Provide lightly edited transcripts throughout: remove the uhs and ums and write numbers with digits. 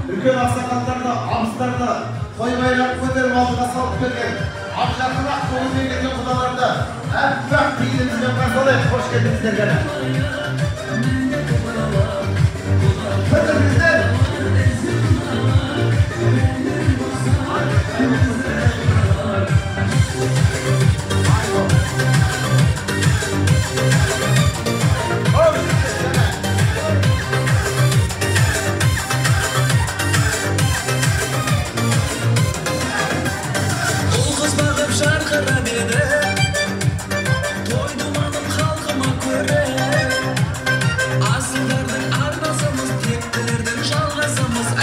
Үлкен ақсақалдарды, абыздарды той байрақ көтеріп алдыға салып келген Абжақын ақ көңілмен келген құдаларды әппақ пейілімізбен қарсы алайық. Қош келдіңіздер кәне. Көтеріңіздер.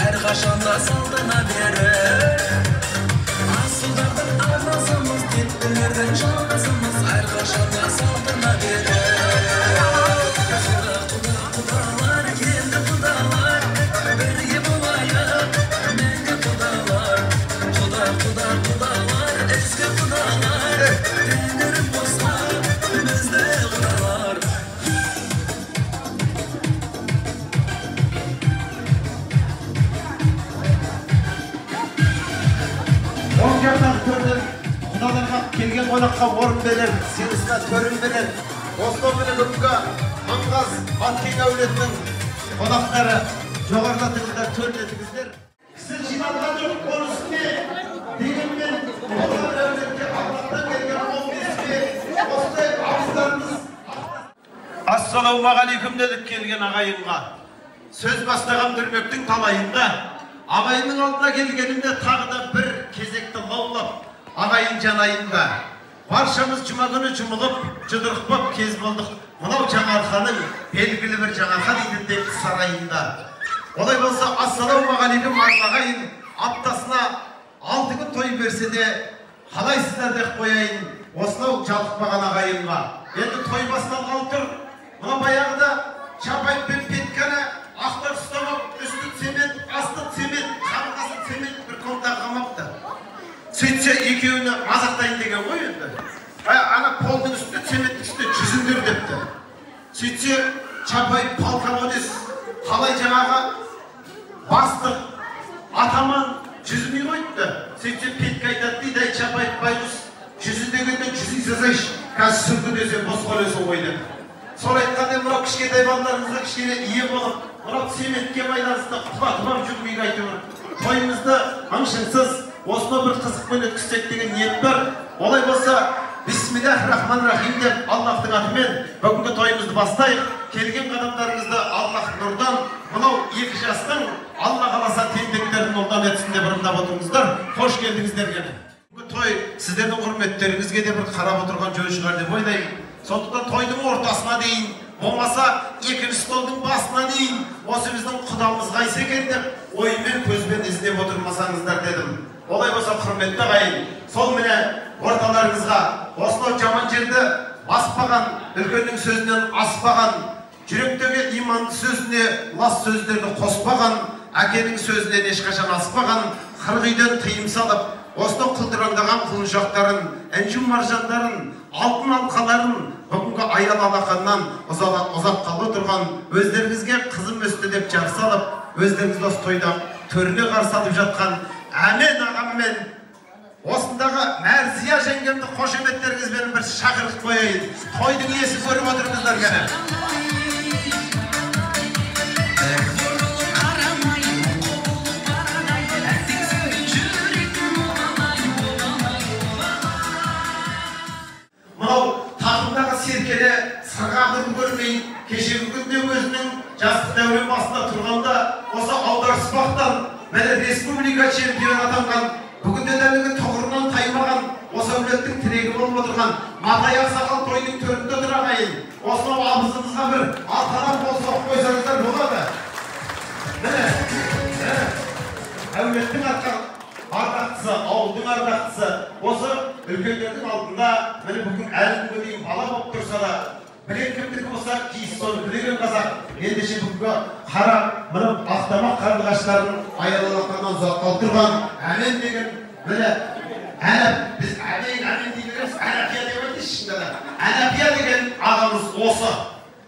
Әрқашанда салтана берер. Асылдардың арнасымыз, тектілердің жалғасымыз, әрқашанда салтана берер. Құда, құда, құдалар, келді құдалар, бірге болайық, мәңгі құдалар. Құда, құда, құдалар, ізгі құдалар, тәңірім қосқан бізді құдалар. Оң жақтан төрден құдаларға келген қонаққа орын берер, сыйлысына төрін берер. Осынау міне бүгінгі Маңғаз Баткен әулетінің қонақтары жоғарылатыңыздар, төрлетіңіздер. Кісі жиналған жоқ, оның үстіне дегенмен болған әулетке Аллахтан келген оң несібе осындай абыздарымыз. Ассалаумағалейкум дедік келген ағайынға. Сөз бастаған дүрмектің талайында ағайынның алдына келгенімде тағы да бір кезекті лаулап, ағайын жанайында. Баршамыз жұма күні жұмылып, жұдырық боп кез болдық. Мынау Жаңаарқаның белгілі бір Жаңаарқа дейтін деп сарайында. Олай болса, ассалаумағалейкум ағайын, аптасына 6 күн той берсе де, қалайсыздар деп қояйын, осынау жалықпаған ағайынға. Енді той басталғалы тұр. Мына баяғыда Чапаев пен Петканы ақтар ұстамап, үсті цемент, асты цемент, қабырғасы цемент бір комнатаға қамапты. Сөйтсе екеуіне мазақтайын деген ғой енді. Ана полдың үстінде, цементтің үстінде жүзіңдер депті. Сөйтсе Чапаев полководец, қалай жаңағы бастық, атаман жүзмей қойыпты. Сөйтсе Петка айтады дейді, әй Чапаев байғұс, жүзін дегенде жүзін сазайшы, қазір сүңгі десе босқа өлесің ғой деп. Сол айтқандай мынау кішкентай балаларымызға кішкене ие болып, мынау цементке байланысты құлатып алып жүрмейік әйтеуір. Тойымызды ың-шыңсыз, осынау бір қызықпен өткізсек деген ниет бар. Олай болса, бисмиллах рахман рахим деп Аллахтың атымен бүгінгі тойымызды бастайық. Келген қадамдарыңызды Аллах нұрдан, мынау екі жастың Алла қаласа тентектерін ұлдан етсін деп ырымдап отырыңыздар. Қош келдіңіздер кәне. Бүгінгі той сіздердің құрметтеріңізге де бір қарап отырған жөн шығар деп ойлаймын. Сондықтан тойдың ортасына дейін, болмаса екінші столдың басына дейін осы біздің құдамыз қайсы екен деп оймен көзбен іздеп отырмасаңыздар дедім. Олай болса, құрметті ағайын, сол міне орталарыңызға осынау жаман жерді баспаған, үлкеннің сөзінен аспаған, жүректегі иманды сөзіне лас сөздерді қоспаған, әкенің сөзінен ешқашан аспаған, қырық үйден тыйым салып, осынау құлдыраңдаған құлыншақтарын, інжу маржандарын, алтын алқаларын бүгінгі аял алақаннан ұзатқалы отырған, өздеріңізге қызым өсті деп жар салып, өздеріңізді осы тойда төріне қарсы алып жатқан Әмен ағаммен осындағы Мәрзия жеңгемді қошеметтеріңізбен бір шақырып қояйын. Тойдың иесі көріп отырыңыздар кәне. Мынау тағымдағы серкелі сырғағын көрмей, кешегі күнде өзінің жастық дәурен басында тұрғанда осы аударыспақтан міне республика чемпионы атанған, бүгінде дәлігі тұғырынан таймаған, осы әулеттің тірегі болып отырған Матай ақсақал тойдың төрінде тұр ағайын. Осынау абызымызға бір алтадан қол соғып қойсаңыздар болады. Міне, әулеттің арқа ардақтысы. ардақтысы, ауылдың ардақтысы. Осы үлкендердің алдында міне бүгін әлі күнге дейін бала болып тұрса да, білген кімдікі болса, киіз соны білеген қазақ. Ендеше бүгінгі қара мына ақтамақ қарлығаштарын аялалақтарынан ұзаққа тұрған Әмен деген міне әне біз Әмен Әмен дей береміз, Әнәпия деп айтайыншы шынында да. Әнәпия деген ағамыз осы.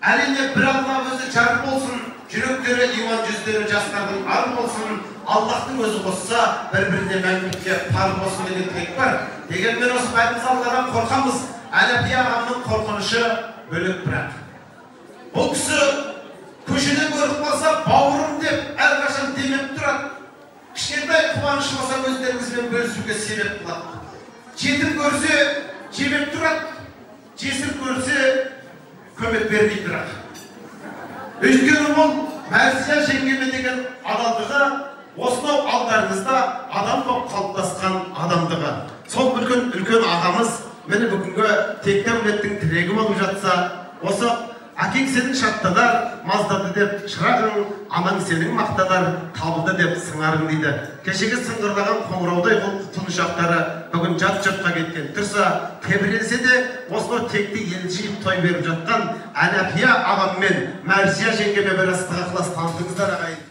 Әрине бір Алла өзі жар болсын, жүректері иман, жүздері жастардың ар болсын, Аллахтың өзі қосса, бір-біріне мәңгілікке пар болсын деген тілек бар. Дегенмен осы бәріміз Алладан қорқамыз. Әнәпия ағамның қорқынышы бөлек бірақ. Бұл кісі көшеден көріп қалса, бауырым деп әрқашан демеп тұрады. Кішкентай қуанышы болса, өздеріңізбен бөлісуге себеп қылады. Жетім көрсе, жебеп тұрады, жесір көрсе, көмек бермей тұрады. Өйткені ол Мәрзия жеңгеме деген адалдығы, осынау алдарыңызда адам болып қалыптасқан адамдығы. Сол үлкен үлкен ағамыз міне бүгінгі текті әулеттің тілегі болып жатса, осы әкең сенің шаттанар, маздады деп шырағың, анаң сенің мақтанар, табылды деп сыңарың дейді. Кешегі сыңғырлаған қоңыраудай құлыншақтары бүгін жат жұртқа кеткен тұрса, тебіренсе де осынау текті ел жиып той беріп жатқан Әнәпия ағам мен Мәрзия жеңгеме бір ыстық ықылас танытыңыздар, ағайын.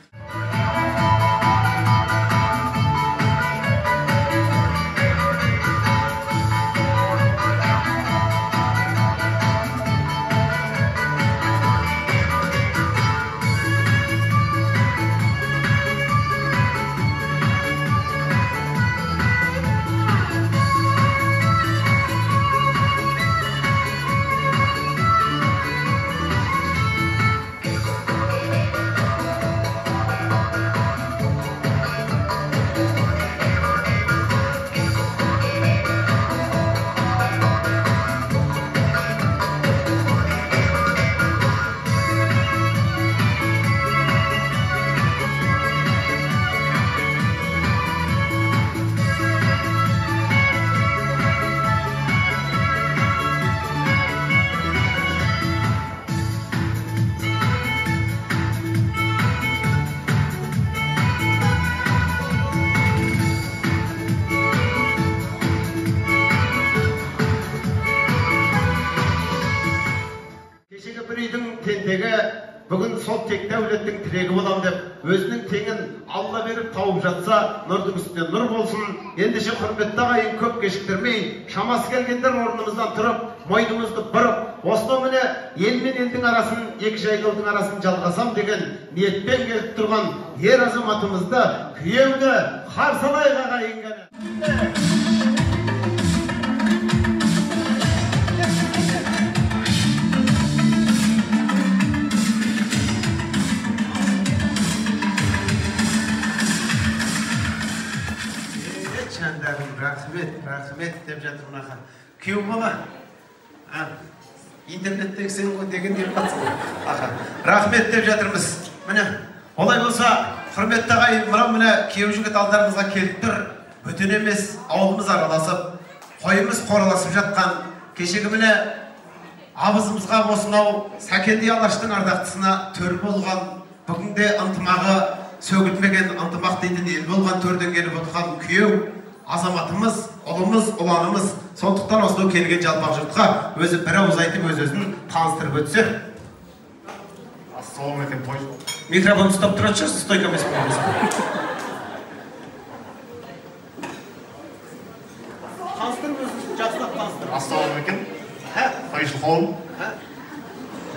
Бүгін сол текті әулеттің тілегі болам деп өзінің теңін Алла беріп тауып жатса, нұрдың үстіне нұр болсын. Ендеше құрметті ағайын, көп кешіктірмей, шамасы келгендер орнымыздан тұрып, мойнымызды бұрып, осынау міне ел мен елдің арасын, екі жайлаудың арасын жалғасам деген ниетпен келіп тұрған ер азаматымызды, күйеуді қарсы алайық, ағайын. Рахмет, рахмет деп жатыр мынақа. Күйеу бала, интернеттегі сен ғой деген деп жатсың ғой. Аха, рахмет деп жатырмыз. Міне, олай болса, құрметті ағайын, мынау міне күйеу жігіт алдарыңызға келіп тұр. Бөтен емес, ауылымыз араласып, қойымыз қораласып жатқан. Кешегі міне абызымызға осынау Сәкендей Алаштың ардақтысына төр болған, бүгінде ынтымағы сөгілмеген, ынтымақ дейтін ел болған төрден келіп отырған күйеу азаматымыз, ұлымыз, ұланымыз. Сондықтан осынау келген жалпақ жұртқа өзі бір ауыз айтып, өз өзін таныстырып өтсе. Ассалаумағалейкум, той. Микрофон ұстап тұрады шығарсыз, стойка емес пе? Таныстырып өзіңізді, жақсылап таныстырып. Ассалаумағалейкум. Тойшыл қауым.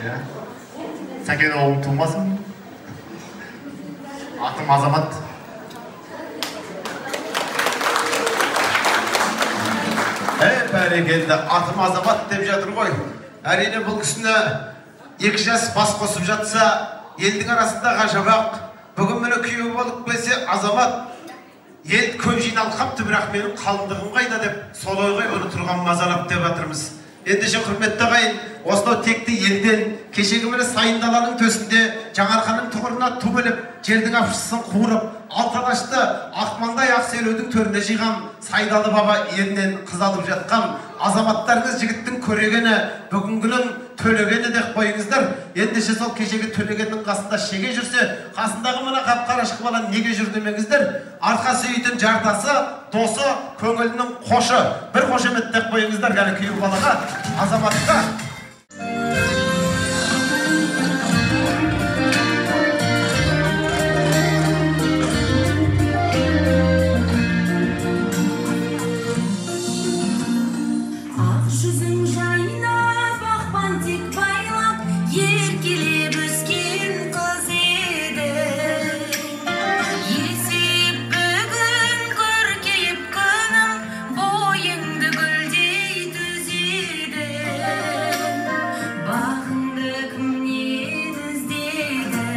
Иә. Сәкен ауылының тумасы. Атым Азамат. Бәрекелді, атым Азамат деп жатыр ғой. Әрине бұл кісіні екі жас бас қосып жатса, елдің арасында ғажап-ақ. Бүгін міне күйеу болып келсе, Азамат, ел көп жиналып қапты, бірақ менің қалыңдығым қайда деп, сол ойға бұны тұрған мазалап деп жатырмыз. Ендеше құрметті ағайын, осынау текті елден, кешегі міне сайын даланың төсінде Жаңаарқаның тұғырына ту біліп, жердің апшысын қуырып, алты алашты ақмаңдай ақселеудің төріне жиған Сайдалы баба елінен қыз алып жатқан азаматтарыңыз жігіттің көрегені, бүгінгінің Төлегені деп қойыңыздар. Ендеше сол кешегі Төлегеннің қасында шеге жүрсе, қасындағы мына қап-қарашық бала неге жүр демеңіздер. Арқа сүйейтін жартасы, досы, көңілінің қошы. Бір қошемет деп қойыңыздар, яғни күйеу балаға, азаматқа. Ақ жүзің жайнап, ақпан тек байлап, еркелеп өскен қыз едің. Есейіп бүгін көркейіп күнім, бойыңды гүлдей түзедің. Бағыңды кімнен іздедің?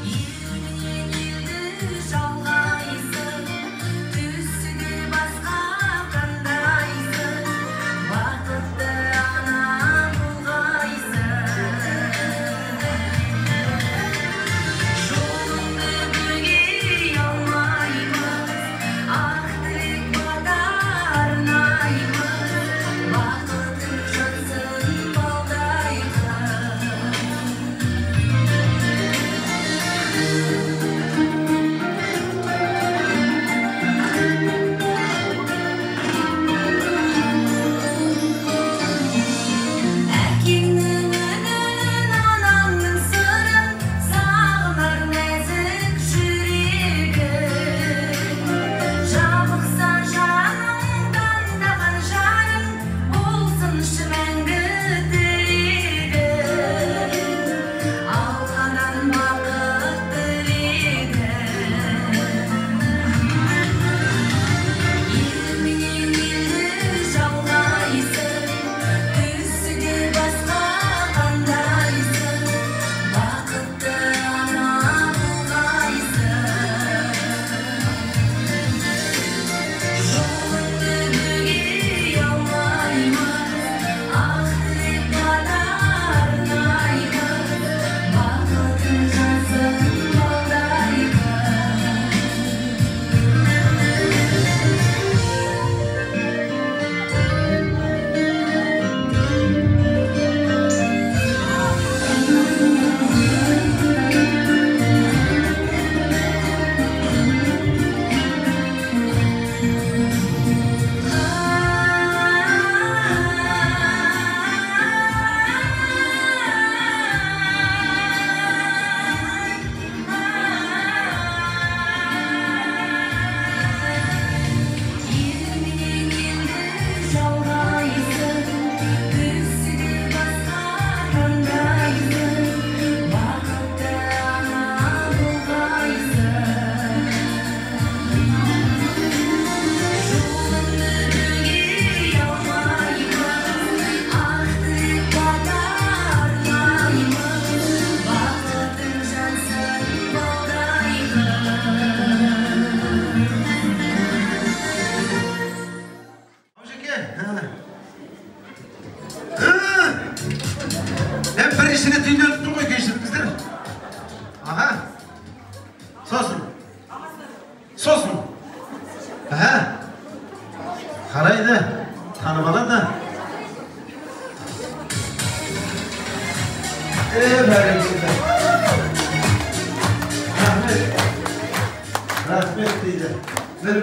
Елменен елді жалғайсың, түсі де басқа қандайсың, бақытты ана болғайсың. Жолыңды бөгей алмаймыз, ақ тілек бата арнаймыз, бақытың жансын балдай қыз. Әкеңнің үнін, анаңның сырын сағынар нәзік жүрегің. Жабықса жаның, таңдаған жарың болсыншы мәңгі тірегің. Алладан бақыт тілегім. Елменен елді жалғайсың, түсі де басқа қандайсың, бақытты ана болғайсың. Жолыңды бөгей алмаймыз, ақ тілек бата арнаймыз, бақытың жансын балдай қыз. Елменен елді жалғайсың, түсі де басқа қандайсың, бақытты ана болғайсың. Жолыңды бөгей алмаймыз, ақ тілек бата арнаймыз, бақытың жансын балдай қыз. Аужеке, мен бірінші рет үйленіп тұр ғой, кешіріңіздер. Аға, сосын, сосын, аға, қарайды, танып алады. Бәрекелді. Рахмет, рахмет дейді. Бір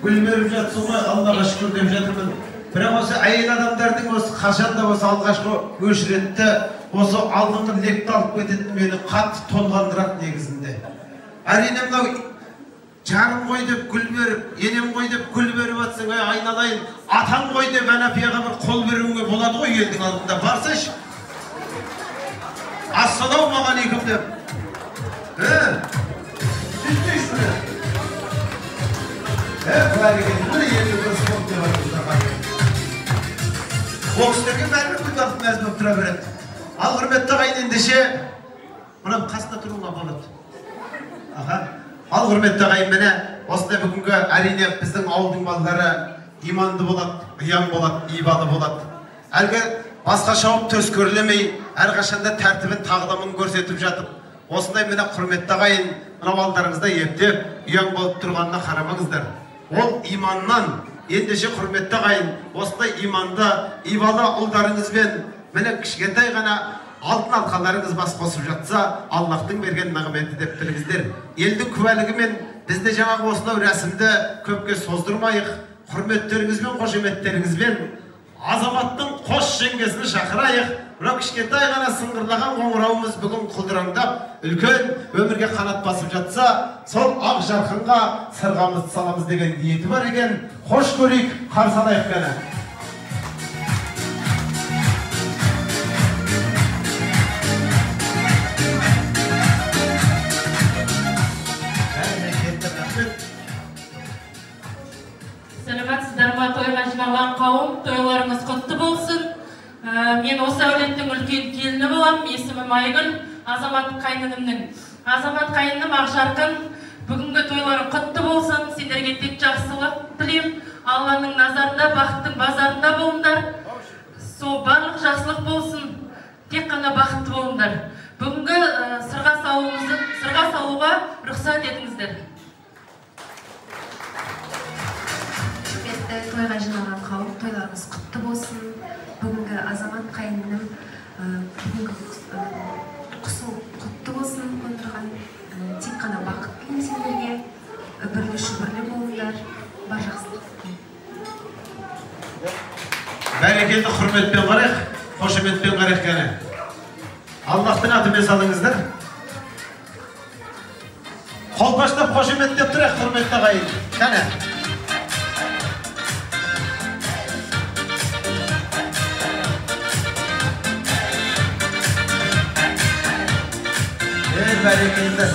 гүл беріп жатсың ғой, Аллаға шүкір деп жатырмын. Бірақ осы әйел адамдардың осы қашан да осы алғашқы өшіретті, осы алдыңғы лекті алып кететін мені қатты толғандырады негізінде. Әрине мынау жарым ғой деп гүл беріп, енем ғой деп гүл беріп жатсаң, ей айналайын, атам ғой деп әнапияға бір қол беруіңе болады ғой елдің алдында. Барсайшы. Ассалаумағалейкум деп. Сөйтпейсіз бе? Бәрекелді. Міне елді бір спорт деп жатырмыз. Ол кісілерге бәрібір гүл алып мәз болып тұра береді. Ал құрметті ағайын, ендеше мына қасында тұруға болады. Аха. Ал құрметті ағайын, міне осындай бүгінгі әрине біздің ауылдың балалары иманды болады, ұяң болады, ибалы болады. Әлгі басқа шауып төс көрілемей, әрқашанда тәртібін тағдамын көрсетіп жатып, осындай міне құрметті ағайын, мынау алдарыңызда ептеп ұяң болып тұрғанына қарамаңыздар. Ол иманнан, ендеше құрметті ағайын, осындай иманды ибалы ұлдарыңызбен міне кішкентай ғана алтын алқаларыңыз бас қосып жатса, Аллахтың берген нығметі деп біліңіздер. Елдің куәлігімен бізде жаңағы осынау рәсімді көпке создырмайық, құрметтеріңізбен, қошеметтеріңізбен азаматтың қос жеңгесін шақырайық. Мынау кішкентай ғана сыңғырлаған қоңырауымыз бүгін құлдыраңдап үлкен өмірге қанат басып жатса, сол ақ жарқынға сырғамызды саламыз деген ниеті бар екен. Қош көрейік, қарсы алайық кәні. Саламатсыздар ма, тойға жиналған қауым, тойларыңыз құтты болсын. Мен осы әулеттің үлкен келіні боламын. Есімім Айгүл, Азамат қайнынымның. Азамат қайныным Ақжарқын, бүгінгі тойларың құтты болсын. Сендерге тек жақсылық тілеймін. Алланың назарында, бақыттың базарында болыңдар. Сол барлық жақсылық болсын. Тек қана бақытты болыңдар. Бүгінгі сырға салуға рұқсат етіңіздер. Тойға жиналған қауым, тойларыңыз құтты болсын. Бүгінгі Азамат қайныным, бүгінгі құсың құтты болсын қондырған. Тек қана бақыт тілеймін сендерге. Үбірлі шүбірлі болыңдар. Бар жақсылық тілеймін. Бәрекелді, құрметпен қарайық, қошеметпен қарайық кәне. Аллахтың атымен салыңыздар. Қолпаштап қошеметтеп тұрайық, құрметті ағайын. Кәне. Бәрекелді.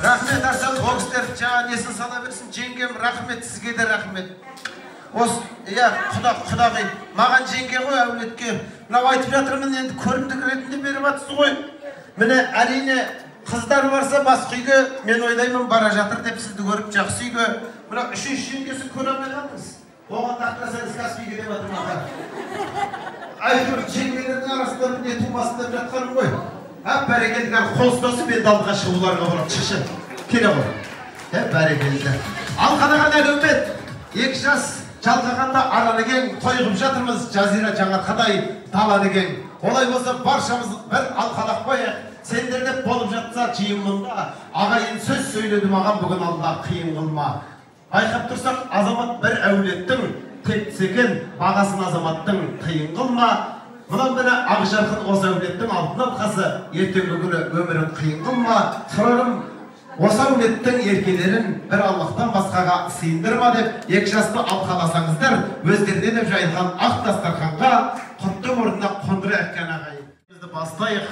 Рахмет, Арсен, ол кісілер жаңа несін сала берсін. Жеңгем, рахмет, сізге де рахмет. Осы, иә, құдағи, маған жеңге ғой әулетке. Мынау айтып жатырмын, енді көрімдік ретінде беріп жатсыз ғой. Міне, әрине, қыздар барса басқа үйге, мен ойлаймын бара жатыр деп сізді көріп жақсы үйге. Мына үшінші жеңгесін көре алмай қалдыңыз. Оған тақтасаңыз Каспийге деп жатырмын аға. Әйтеуір жеңгелердің арасында бір не тумасын деп жатқаным ғой. Әп, бәрекелді, қол ұстасып енді алдыға шығуларға болады. Шықшы, келе ғой. Әп, бәрекелді. Алқалаған әлеумет, екі жас жалғағанда араны кең, той қылып жатырмыз, жазира Жаңарқадай даланы кең. Олай болса баршамыз бір алқалап қояйық. Сендер деп болып жатса жиын мұнда, ағайын сөз сөйледі маған бүгін Алла қиын қылма. Байқап тұрсақ, азамат бір әулеттің тектісі екен, бағасын азаматтың қиын қылма. Мынау міне Ақжарқын осы әулеттің алтын алқасы, ертеңгі күні өмірін қиын қылма. Сұрарым, осы әулеттің еркелерін бір Аллахтан басқаға сыйындырма деп екі жасты алқаласаңыздар, өздеріне деп жайылған ақ дастарханға құтты орнына қондырайық кәне ағайын. Бізді бастайық,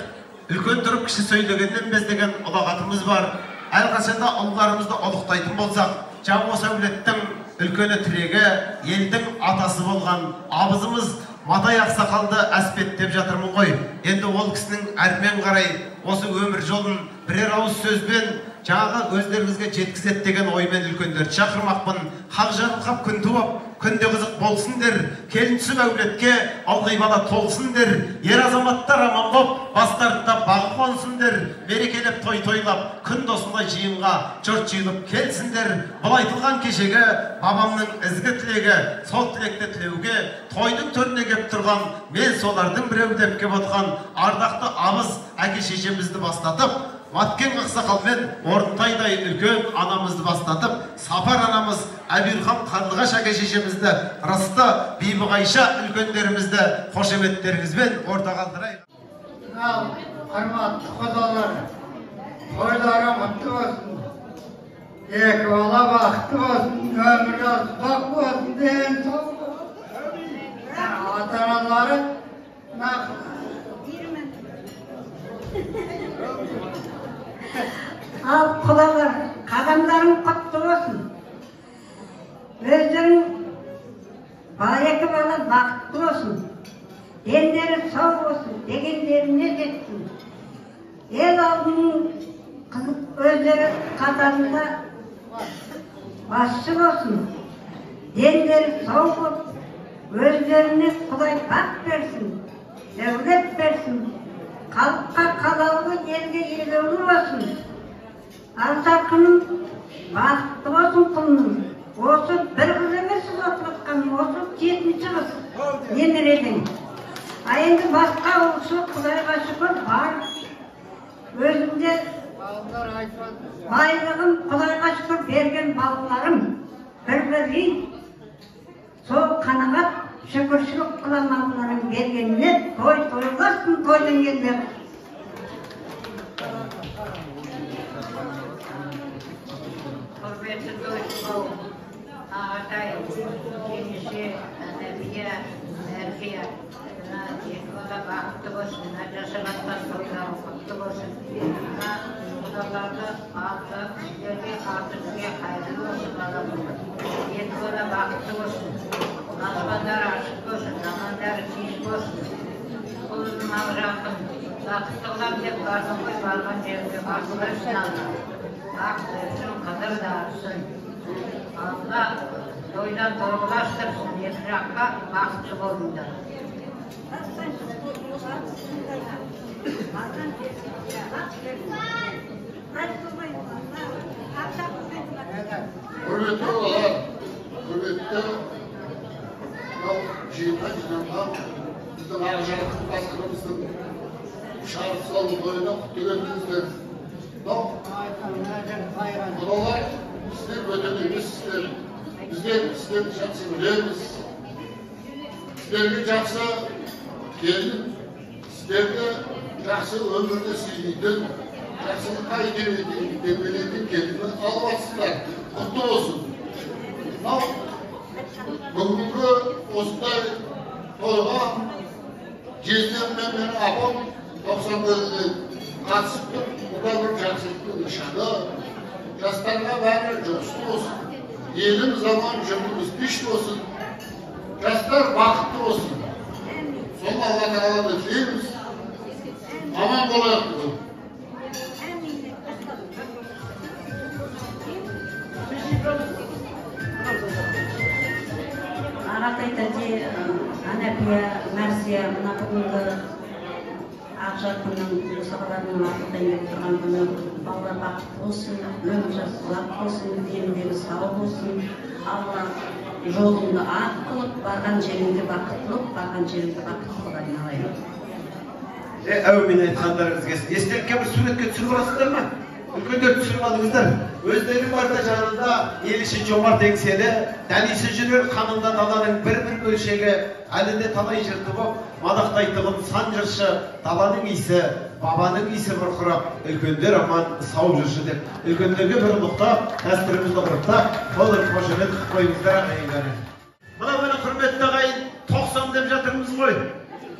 үлкен тұрып кіші сөйлегеннен без деген ұлағатымыз бар. Әрқашанда ұлдарымызды ұлықтайтын болсақ, жаңа осы әулеттің үлкені тірегі, елдің атасы болған абызымыз Матай ақсақалды әспеттеп жатырмын ғой. Енді ол кісінің әрмен қарай осы өмір жолын бірер ауыз сөзбен жаңағы өздеріңізге жеткізеді деген оймен үлкендерді шақырмақпын. Хақ жарылқап күн туып, күнде қызық болсын дер, келін түсіп әулетке ылғи бала толсын дер, ер азаматтар аман боп, бастарында бағы қонсын дер, мерекелеп той тойлап, күн осындай жиынға жұрт жиылып келсіндер. Бұл айтылған кешегі бабамның ізгі тілегі, сол тілекті тілеуге тойдың төріне кеп тұрған мен солардың біреуі деп кеп отырған ардақты абыз әке шешемізді бастатып, Маткен ақсақалмен Орынтайдай үлкен анамызды бастатып, Сапар анамыз, Әбирхан Қарлығаш әке шешемізді, Рысты, Бибіғайша үлкендерімізді қошеметтеріңізбен ортаға алдырайық. Ал, құрметті құдалар, тойлары құтты болсын, екі бала бақытты болсын, өмірлері ұзақ болсын, ден сау болсын. Ата-аналары Ал құдалар, қадамдарың құтты болсын. Өздерің екі бала бақытты болсын. Дендері сау болсын, дегендеріне жетсін. Ел алдының өздері қатарында басшы болсын. Дендері сау болып, Өздеріне Құдай бақ берсін, дәулет берсін, халыққа қалаулы, елге елеулі болсын. Ақжарқыным бақытты болсын құлыным. Осы бір қыз емес отырған, осы 7-ші қыз немереден. А енді басқа осы Құдайға шүкір бар. Өзімде байлығым Құдайға шүкір берген балаларым бір-бір үй. Сол қанағат шүкіршілік қылам Алланың бергеніне, той тойласын тойдың елдері. Құрметті тойшы қауым, ағатай, жеңеше, Әнәбия, Мәрфия, мына екі бала бақытты болсын, мына жасап жатқан тойларың құтты болсын. Мына құдаларды алты сіздерге алты күнге қайырлы болсын балам. Екі бала бақытты болсын, аспандары ашық болсын, замандары тыныш болсын. Құлыным Ақжарқын, бақытты қылам деп бардым ғой, барған жерімде бақыт берсін Алла. Ақ берсін, қыдыр дарысын. Алла тойдан тойластырсын, екі жаққа бақытты болыңдар. Құрметті балалар, құрметті мынау жиынға жиналған біздің Ақжарқын қасқырымыздың шарып салу тойына құтты келдіңіздер. Мынау құдалар, сіздер бөтен емессіздер. Біздер сіздерді жақсы білеміз. Сіздерге жақсы келін, сіздерді жақсы өмірді сыйлайтын, жақсылыққа итермелейтін келінді алып алсыздар. Құтты болсын. Мынау бүгінгі осындай тойға жездем мен менің апам 91-де қатысып тұр. Бұл да бір жақсылықтың нышаны. Жастарға бәрі жұғысты болсын. Еліміз аман, жұртымыз тыныш болсын. Жастар бақытты болсын. Соны Алла тағаладан тілейміз. Аман болайық бүгін. Ағатай тәте, Әнәпия, Мәрзия, мына бүгінгі Ақжарқынның босағаларының артында тұрған күні балалар бақытты болсын, өмір жасы ұзақ болсын, денілері сау болсын. Алла жолыңды ақ қылып, барған жеріңде бақытты қылып, барған жеріңде бақытты қылып айналайын. Әумин айтқандарыңыз келсін. Естелікке бір суретке түсіріп аласыздар ма? Үлкендер түсіріп алыңыздар. Өздері барда жанында ел іші жомарт еңселі, дәнесі жүрер қанында даланың бір-бір бөлшегі, әлі де талай жырты боп, мадақтайтұғын сан жыршы, даланың иісі, бабаның иісі бұрқырап, үлкендер аман сау жүрші деп. Үлкендерге бір ұлықтап, дәстүрімізді ғұрыптап, толық қошемет қылып қойыңыздар ағайындар. Мына міне құрметті ағайын, 90 деп жатырмыз ғой.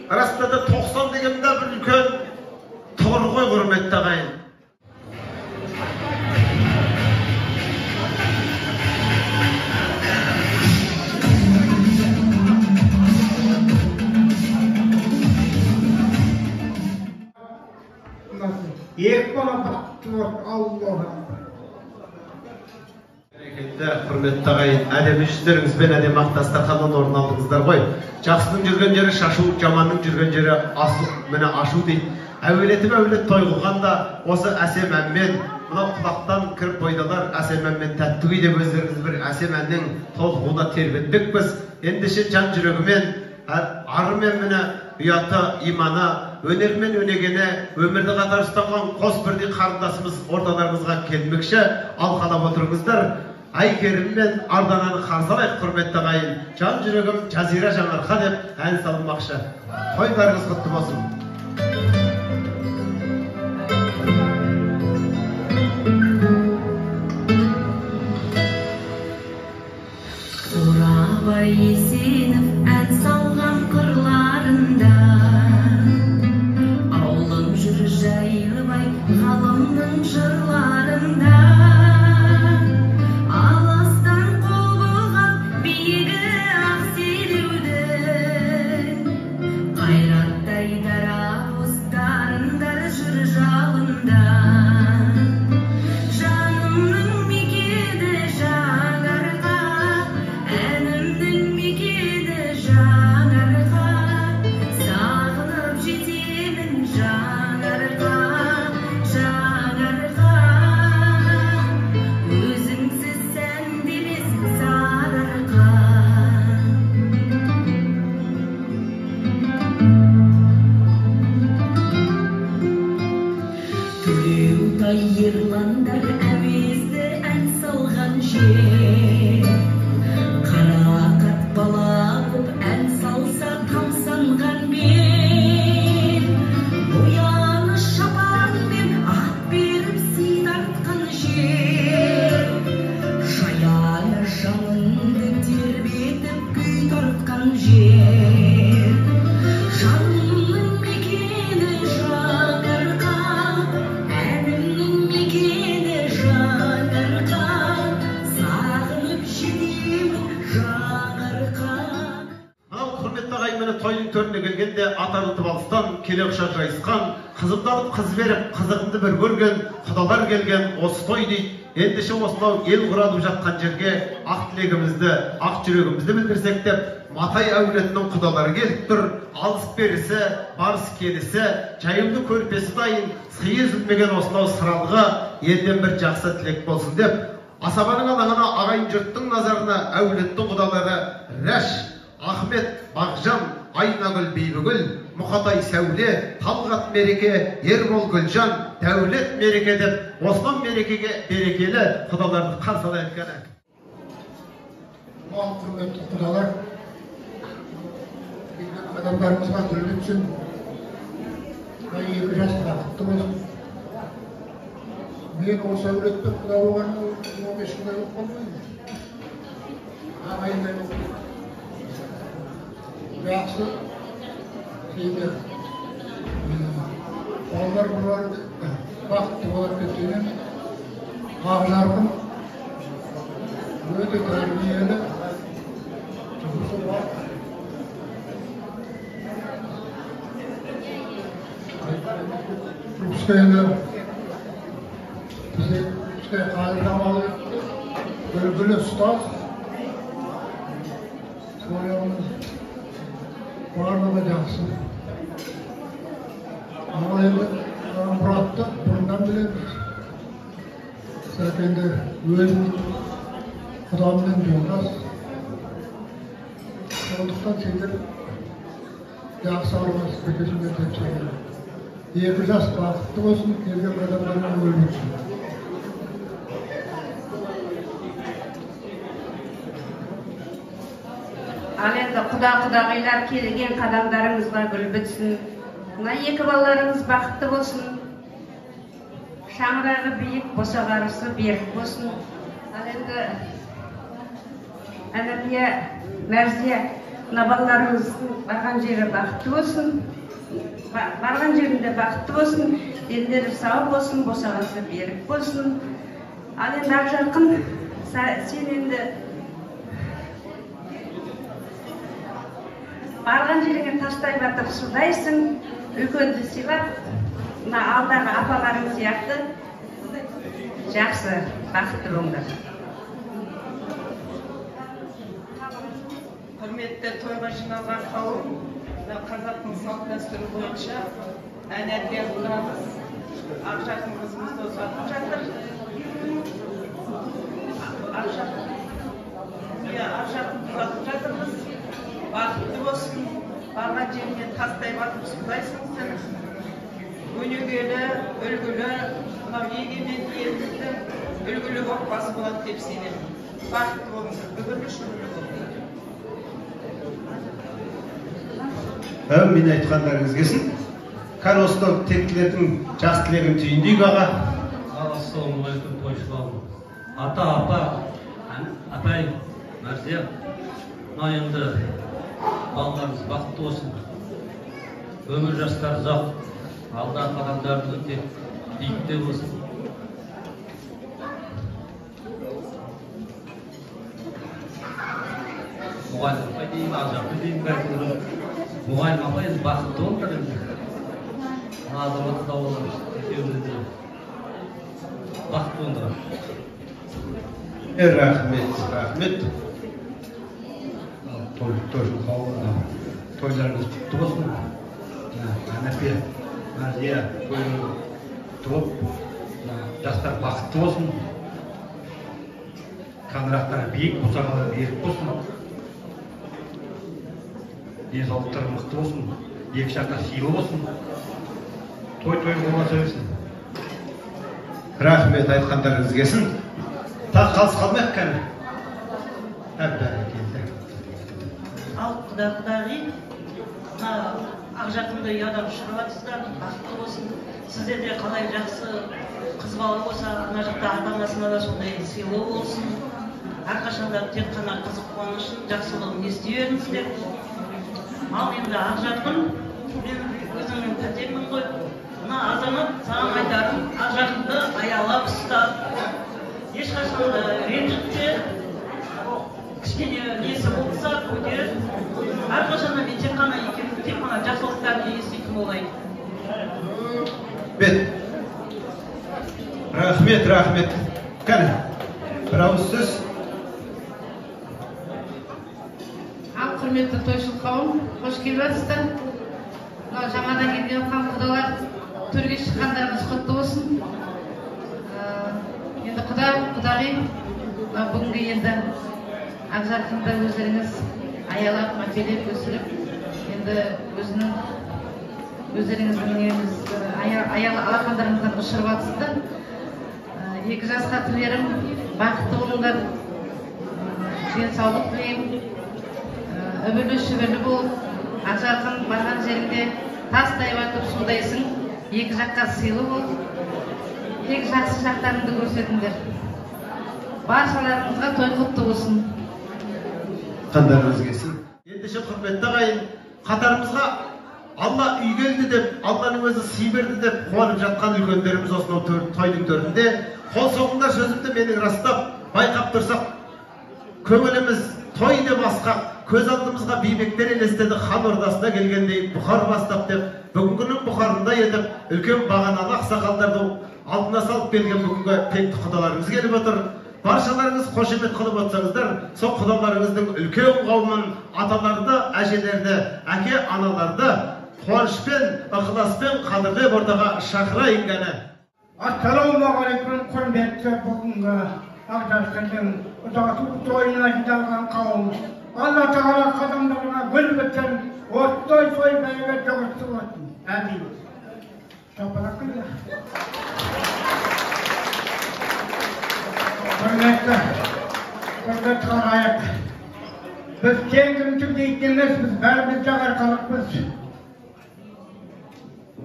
Расында да 90 деген де бір үлкен тұғыр ғой құрметті ағайын. Екі бала бақытты болды, Аллаға. Бәрекелді, құрметті ағайын, әдемі жүздеріңізбен әдемі ақ дастарханнан орын алдыңыздар ғой. Жақсының жүрген жері шашу, жаманның жүрген жері асу, міне ашу дейді. Әуелетіп әулет той қылғанда осы әсем әнмен, мынау құлақтан кіріп бойдалар әсем әнмен тәтті күй деп өздеріңіз бір әсем әннің толқуына тербетпекпіз. Ендеше жан жүрегімен, арымен міне ұяты, иманы, өнермен өнегені, өмірді қатар ұстанған қос бірдей қарындасымыз орталарыңызға келмекші. Алқалап отырыңыздар. Әйгерім мен Ардананы қарсы алайық, құрметті ағайын. Жан жүрегім Жазира Жаңарқа деп ән салмақшы. Тойларыңыз құтты болсын. Қорабай Есенов ән салған қырларында, ауылым жүр Жайлыбай ғалымның жырларында. Алыстан қол бұлғап биігі ақ селеудің, қайраттай дара боздарындар жүр жалында. Жанымның мекені Жаңарқа, әнімнің мекені тойдың төріне келгенде ат арылтып алыстан келе құшақ жайысқан, қызымды алып қыз беріп, қызығымды бір көрген құдалар келген осы той дейді. Ендеше осынау ел құралып жатқан жерге ақ тілегімізді, ақ жүрегімізді білдірсек деп Матай әулетінің құдалары келіп тұр. Алыс берісі, барыс келісі, жайылды көрпесі дайын, сыйы үзілмеген осынау сыралғы елден бір жақсы тілек болсын деп асабаның алаңына ағайын жұрттың назарына әулеттің құдалары Рәш, Ахмет, Бағжан, Айнагүл, Бибігүл, Мұқатай Сәуле, Талғат Мереке, Ербол Гүлжан, Дәулет Мереке деп осынау мерекеге берекелі құдаларды қарсы алайық кәне. Мал құрметті құдалар, адамдарымызға гүл бітсін, екі жас бақытты болсын. Мен осы әулетпен құда болғаныма 15 жылдай болып қалды. Ағайындай болып. Жақсы сендер балалар бұлар бақытты болады деп сенемін. Ақжарқын өте тәрбиелі, жұмысы бар. Пускай енді бізде пускай қадірдамалы үлгілі ұстаз, сояғымыз барлығы жақсы. Ал енді Мұратты бұрыннан білеміз. Сәкенді өзім құдаммен жолдас. Сондықтан сендер жақсы араласып кетесіңдер деп сенемін. Екі жас бақытты болсын, келген адамдармен өлмесін. Ал енді құда-құдағилар келген қадамдарыңызға гүл бітсін. Мына екі балаларыңыз бақытты болсын. Шаңырағы биік, босағарысы берік болсын. Ал енді Әнәпия, Мәрзия, мына балаларыңыздың барған жері бақытты болсын. Барған жерінде бақытты болсын, дендері сау болсын, босағасы берік болсын. Ал енді Ақжарқын, сен енді барған жеріңе тастай батып судайсың, үлкенді сыйлап, мына алдағы апаларың сияқты жақсы, бақытты болыңдар. Құрметті тойға жиналған қауым, қазақтың салт дәстүрі бойынша Әнәпия құдамыз Ақжарқын қызымызды ұзатып жатыр. Ақжарқын ұзатып жатырмыз. Бақытты болсын, барған жеріңе тастай батып судайсың сен. Өнегелі, үлгілі, мынау егемен еліміздің үлгілі отбасы болады деп сенемін. Бақытты болыңыздар, бүгінгі шүкірлі болыңыздар. Әумин айтқандарыңыз келсін. Кәне осынау тектілердің жақсы тілегін түйіндейік аға. Ассалаумағалейкум тойшыларым. Ата, апа, апай, Мәрзия, мына енді балаларыңыз бақытты болсын. Өмір жастары ұзақ, алдағы қадамдарыңыз өте биікте болсын. Мұғалім апай деймін, Ақжарқын деймін, бәрі мұғалім апай енді бақытты болыңдар енді. Мына азаматты да боламыз, екеуміз де бақытты болыңдар. Рахмет, рахмет. Тойларыңыз құтты болсын. Әнәпия, Мәрзия, тойларыңыз құтты болып, жастар бақытты болсын. Шаңырақтары биік, босағалары берік болсын. Денсаулықтары мықты болсын, екі жақта сыйлы болсын. Той той бола берсін. Рахмет айтқандарыңыз келсін. Тағы қалыс қалмайық кәне. Бәрекелді. Ал құда құдағи, мына Ақжарқынды ұядан ұшырып жатсыздар, бақытты болсын. Сіздерде қалай жақсы қыз бала болса, ана жақта ата-анасына да сондай сыйлы болсын. Әрқашанда тек қана қызық қуанышын, жақсылығын ести беріңіздер. Ал енді Ақжарқын, мен өзімнің тәтеммін ғой. Мына азамат, саған айтарым, Ақжарқынды аялап ұстап, ешқашан да ренжітпе, кішкене несі болса көтер. Әрқашанда мен тек қана екеуміз кеңестейтін болайын. Бет. Рахмет, рахмет. Кәне, бір ауыз сөз. Ал, құрметті тойшыл қауым, қош келіп жатсыздар. Мынау жаңадан келген қан құдалар, төрге шыққандарыңыз құтты болсын. Енді құда, құдағи, мынау бүгінгі енді Ақжарқынды өздеріңіз аялап, мәпелеп өсіріп, енді өзінің өздеріңіздің неңіз алақандарыңыздан ұшырып жатсыздар. Екі жасқа тілерім бақытты болыңдар, денсаулық тілеймін, үбірлі шүбірлі болып, Ақжарқын барған жеріңде тастай батып судайсың, екі жаққа сыйлы бол, тек жақсы жақтарыңды көрсетіңдер. Баршаларыңызға той құтты болсын. Қандарыңыз келсін. Ендеше, құрметті ағайын, қатарымызға Алла үй келді деп, Алланың өзі сый берді деп қуанып жатқан үлкендеріміз осынау тойдың төрінде. Қол соғыңдар, сөзімді менің растап, байқап тұрсақ, көңіліміз той деп асқақ, көз алдымызға бейбектер елестеді, хан ордасына келгендей бұхар бастап деп, бүгінгінің бұхарындай етіп, үлкен бағаналы ақсақалдарды алдына салып келген бүгінгі текті құдаларымыз келіп отыр. Баршаларыңыз қошемет қылып отырсаңыздар, сол құдаларыңыздың үлкен қауымын, аталарды, әжелерді, әке аналарды қуанышпен, ықыласпен қадірлеп ортаға шақырайын кәні. Ассалаумағалейкум, құрметті бүгінгі Ақжарқынның ұзату тойына жиналған қауым. Алла тағала қадамдарыңа гүл бітсін, оттой той бәрекет жұғысты болсын. Әмин. Шапалақ қылды. Құрметті, құрметті қарайық. Біз тең кімшік дейтін емеспіз, бәріміз жаңарқалықпыз.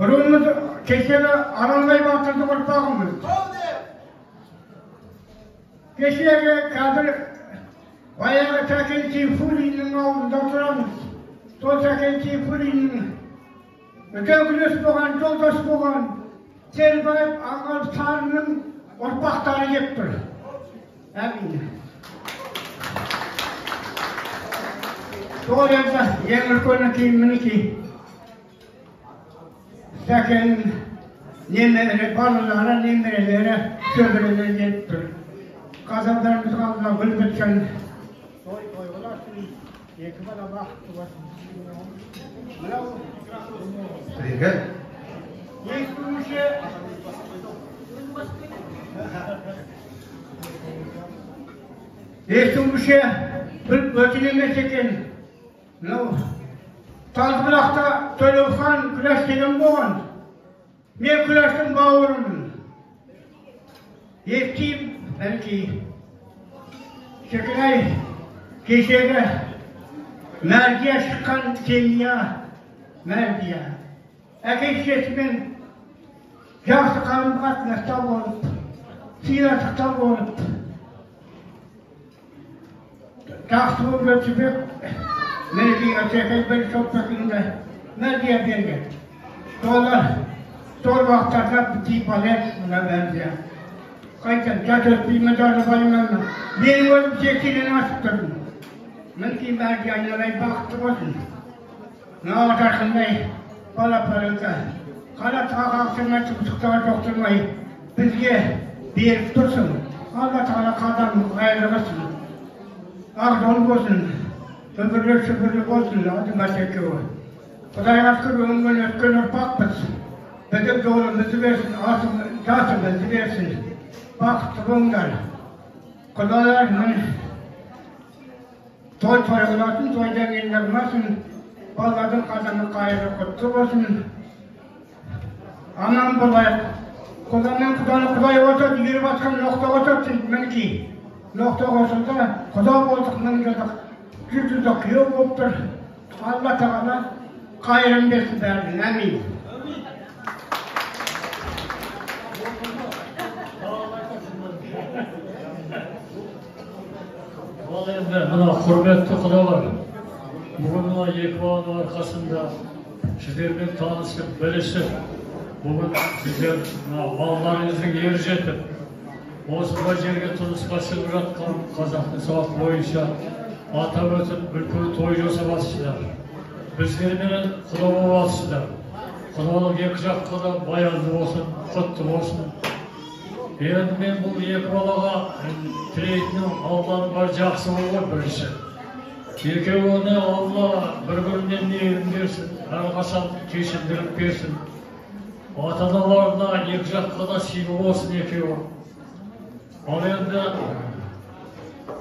Руымыз кешегі Аралбай батырдың ұрпағымыз. Кешегі қазір баяғы Сәкен Сейфуллиннің ауылында тұрамыз. Сол Сәкен Сейфуллиннің үлкен күрес болған, жолдас болған Телбаев Аңғар Сарының ұрпақтары келіп тұр. Әмин. Сол енді ең үлкені кейін мінекей Сәкеннің немере балалары, немерелері, шөберелері келіп тұр. Қазандарымызға Алла гүл бітсін. Той той болсын, екі бала бақытты болсын. Мынау Бірге. Естуімше естуімше бір бөтен емес екен. Мынау Тазбұлақта Төлеухан Күләш деген болған. Мен Күләштің бауырымын. Естимін, бәлки. Шіркін-ай, кешегі Мәрдия шыққан семья, Мәрдия. Әке шешесімен жақсы қарым қатынаста болып, сыйластықта болып, жақсы болып өтіп, мінекей Асекең бір шоқпақында Мәрдия берген. Солар сол уақыттарда бітей балет мына Мәрдия. Қайтан жас өспеймін, жарыбаймын. Менің өзім 80-нен асып тұрмын. Мінекей Мәрдия айналайын бақытты болсын. Мына Ақжарқындай балапаныңды қара тағақсырмай, тұмсықтарға жоқтырмай бізге беріп тұрсын. Алла тағала қадамын қайырлы қылсын. Ақ жол болсын, үбірлі шүбірлі болсын, азамат екеуі. Құдайға шүкір, өңген өткен ұрпақпыз. Біздің жолымызды берсін, жасымызды берсін. Бақытты болыңдар. Құдалар міне той той қылатын, тойдан кейін қылмасын. Балалардың қазаны қайырлы құтты болсын. Аман болайық. Құдамен құданы құдай қосады, үйіріп атқан ноқта қосады дейді, мінекей. Ноқта қосылды, құда болдық, 1000 жылдық, 100 жылдық күйеу болып тұр. Алла тағала қайырын берсін бәріне. Әмин. Ал енді мына құрметті құдалар, бүгін мына екі баланың арқасында сіздермен танысып, білісіп, бүгін сіздер мына балаларыңыздың ер жетіп, осындай жерге тұрмысқа шығып жатқан қазақтың салты бойынша атап өтіп, үлкен той жасап жатсыздар. Біздерменен құда боласыздар. Құдалық екі жаққа да баянды болсын, құтты болсын. Енді мен бұл екі балаға тілейтінім Алланың бар жақсы болу бірінші. Екеуіне Алла бір-біріне мейірім берсін, әрқашан кешірімділік берсін. Ата-аналарына екі жаққа да сыйлы болсын екеуі. Ал енді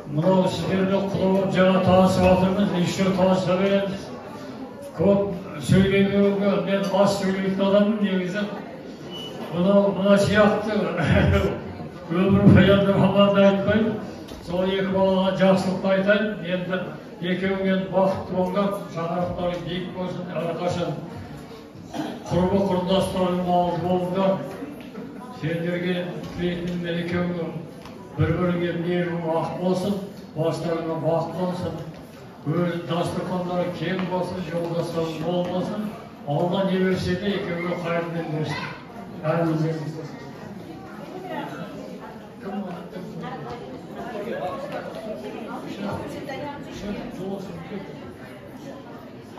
мынау сіздермен құда болып жаңа танысып жатырмыз, еще таныса береміз. Көп сөйлемеуге, мен аз сөйлейтін адаммын негізі. Мынау мына сияқты өмірбаянды романды айтпаймын. Сол екі балаға жақсылықты айтайын. Енді екеуің енді бақытты болыңдар, шаңырақтарың биік болсын, әрқашан құрбы құрдастарың алды болыңдар. Сендерге тілейтінім екеуің бір-біріңе мейірімің ақ болсын, бастарыңа бақыт болсын, өз дастархандары кең болсын, жолдастарың мол болсын. Алла не берсе де екеуіңе қайырымен берсін. Әмин.